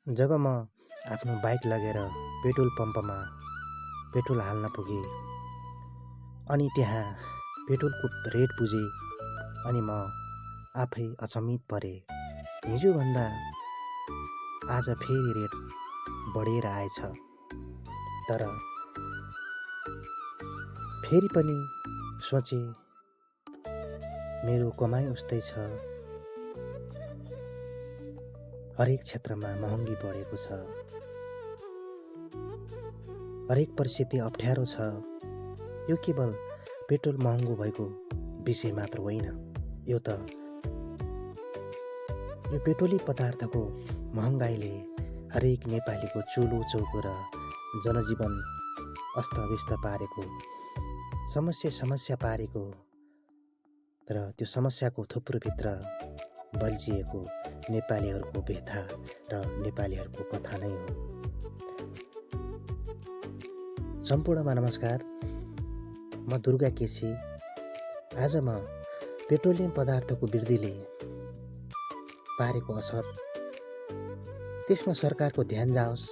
जब म आफ्नो बाइक लगेर पेट्रोल पम्पमा पेट्रोल हाल्न पुगेँ अनि त्यहाँ पेट्रोलको रेट बुझेँ अनि म आफै अचम्मित परेँ। हिजोभन्दा आज फेरि रेट बढेर आएछ। तर फेरि पनि सोचेँ मेरो कमाइ उस्तै छ। हरेक क्षेत्रमा महँगी बढेको छ। हरेक परिस्थिति अप्ठ्यारो छ। यो केवल पेट्रोल महँगो भएको विषय मात्र होइन। यो पेट्रोलिय पदार्थको महँगाइले हरेक नेपालीको चुलो चौको र जनजीवन अस्तव्यस्त पारेको, समस्या पारेको र त्यो समस्याको थुप्रोभित्र बल्झिएको नेपालीहरूको व्यथा र नेपालीहरूको कथा नै हो। सम्पूर्णमा नमस्कार, म दुर्गा केसी। आज म पेट्रोलियम पदार्थको वृद्धिले पारेको असर, त्यसमा सरकारको ध्यान जाओस्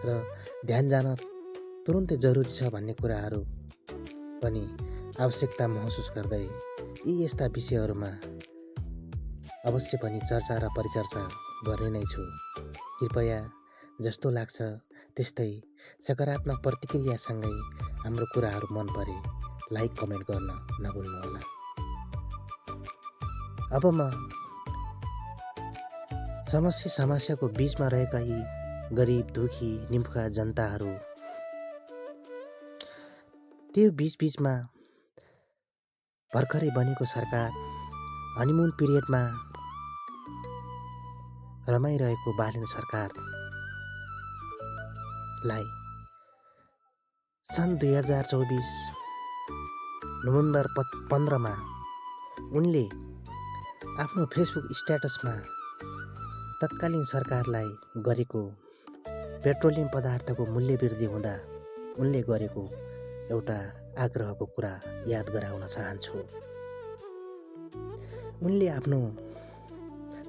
र ध्यान जान तुरुन्तै जरुरी छ भन्ने कुराहरू पनि आवश्यकता महसुस गर्दै यी यस्ता विषयहरूमा अवश्य पनि चर्चा र परिचर्चा गर्ने नै छु। कृपया जस्तो लाग्छ त्यस्तै सकारात्मक प्रतिक्रियासँगै हाम्रो कुराहरू मन परे लाइक कमेन्ट गर्न नभुल्नुहोला। अब म समस्याको बीचमा रहेका यी गरिब, दुखी, निमुखा जनताहरू, त्यो बीचमा भर्खरै बनेको सरकार, हनीमुन पिरियडमा रमाइरहेको बालेन सरकारलाई सन् 2024 नोभेम्बर 15मा उनले आफ्नो फेसबुक स्ट्याटसमा तत्कालीन सरकारलाई गरेको पेट्रोलियम पदार्थको मूल्य वृद्धि हुँदा उनले गरेको एउटा आग्रहको कुरा याद गराउन चाहन्छु। उनले आफ्नो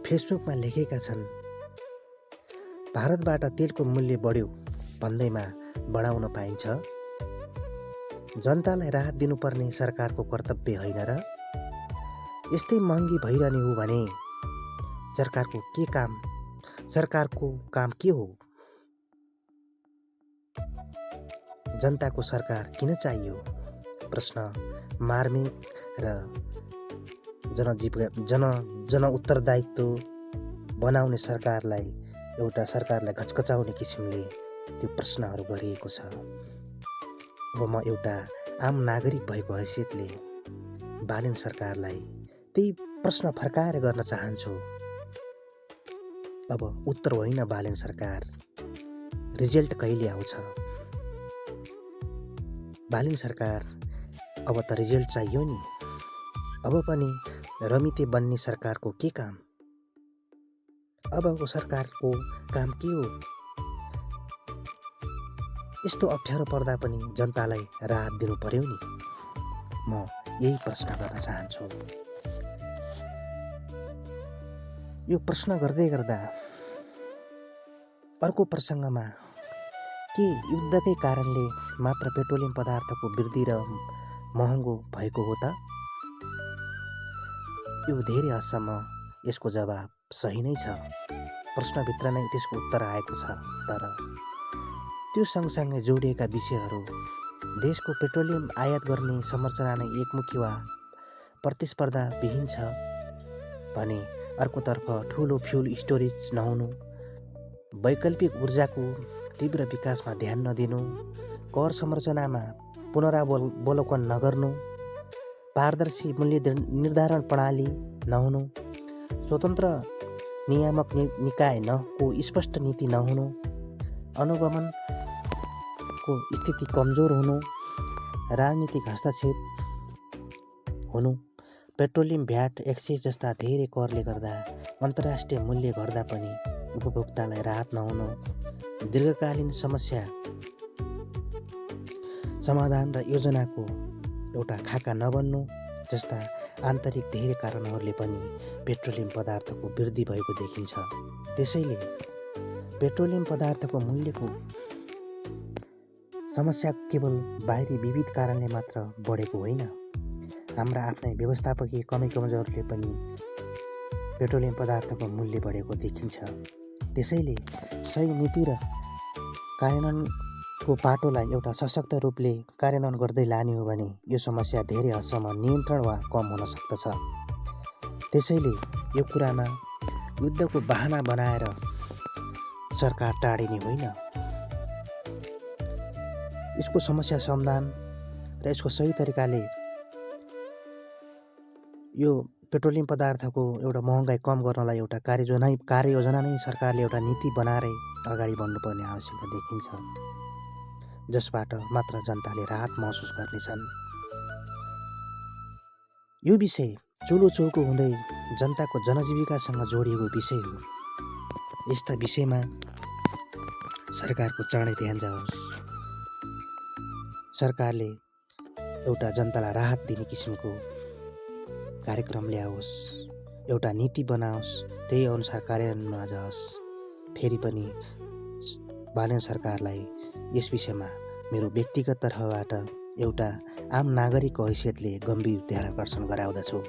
फेसबुकमा लेखेका छन्, भारतबाट तेलको मूल्य बढ्यो भन्दैमा बढाउन पाइन्छ? जनतालाई राहत दिनुपर्ने सरकारको कर्तव्य होइन र? यस्तै महँगी भइरहने हो भने सरकारको काम के हो? जनताको सरकार किन चाहियो? प्रश्न मार्मिक र जन उत्तरदायित्व बनाउने सरकारलाई घचघचाउने किसिमले त्यो प्रश्नहरू गरिएको छ। अब म एउटा आम नागरिक भएको हैसियतले बालेन सरकारलाई त्यही प्रश्न फर्काएर गर्न चाहन्छु। अब उत्तर होइन बालेन सरकार, रिजल्ट कहिले आउँछ? बालेन सरकार, अब त रिजल्ट चाहियो नि। अब पनि रमिते बन्ने सरकारको के काम? अबको सरकारको काम के हो? यस्तो अप्ठ्यारो पर्दा पनि जनतालाई राहत दिनु पर्यो नि। म यही प्रश्न गर्न चाहन्छु। यो प्रश्न गर्दै गर्दा अर्को प्रसङ्गमा के युद्धकै कारणले मात्र पेट्रोलियम पदार्थको वृद्धि र महँगो भएको हो त? यो धेरै हदसम्म यसको जवाब सही नै छ। प्रश्नभित्र नै त्यसको उत्तर आएको छ। तर त्यो सँगसँगै जोडिएका विषयहरू, देशको पेट्रोलियम आयात गर्ने संरचना नै एकमुखी वा प्रतिस्पर्धा विहीन छ भने, अर्कोतर्फ ठुलो फ्युल स्टोरेज नहुनु, वैकल्पिक ऊर्जाको तीव्र विकासमा ध्यान नदिनु, कर संरचनामा पुनरावलोकन नगर्नु, पारदर्शी मूल्य निर्धारण प्रणाली नहुनु, स्वतन्त्र नियामक निकाय को स्पष्ट नीति नहुनु, अनुगमनको स्थिति कमजोर हुनु, राजनीतिक हस्तक्षेप हुनु, पेट्रोलियम भ्याट, एक्साइज जस्ता धेरै करले गर्दा अन्तर्राष्ट्रिय मूल्य घट्दा पनि उपभोक्तालाई राहत नहुनु, दीर्घकालीन समस्या समाधान र योजनाको एउटा खाका नबन्नु, जस्ता आन्तरिक धेरै कारणहरूले पनि पेट्रोलियम पदार्थको वृद्धि भएको देखिन्छ। त्यसैले पेट्रोलियम पदार्थको मूल्यको समस्या केवल बाहिरी विविध कारणले मात्र बढेको होइन, हाम्रा आफ्नै व्यवस्थापकीय कमी कमजोरले पनि पेट्रोलियम पदार्थको मूल्य बढेको देखिन्छ। त्यसैले सही नीति र कार्यान्वयनको पाटोलाई एउटा सशक्त रूपले कार्यान्वयन गर्दै लाने हो भने यो समस्या धेरै हदसम्म नियन्त्रण वा कम हुन सक्दछ। त्यसैले यो कुरामा युद्धको बहाना बनाएर सरकार टाढिने होइन, यसको समस्या समाधान र यसको सही तरिकाले यो पेट्रोलियम पदार्थको एउटा महँगाई कम गर्नलाई एउटा कार्ययोजना नै सरकारले एउटा नीति बनाएरै अगाडि बढ्नुपर्ने आवश्यकता देखिन्छ, जसबाट मात्र जनताले राहत महसुस गर्नेछन्। यो विषय चुलो चौको हुँदै जनताको जनजीविकासँग जोडिएको विषय हो। यस्ता विषयमा सरकारको चाँडै ध्यान जाओस्। सरकारले एउटा जनतालाई राहत दिने किसिमको कार्यक्रम ल्याओस्, एउटा नीति बनाओस्, त्यही अनुसार कार्यान्वयनमा जाओस्। फेरि पनि बालन सरकारलाई यस विषयमा मेरो व्यक्तिगत तर्फबाट एउटा आम नागरिकको हैसियतले गम्भीर ध्यान आकर्षण गराउँदछु।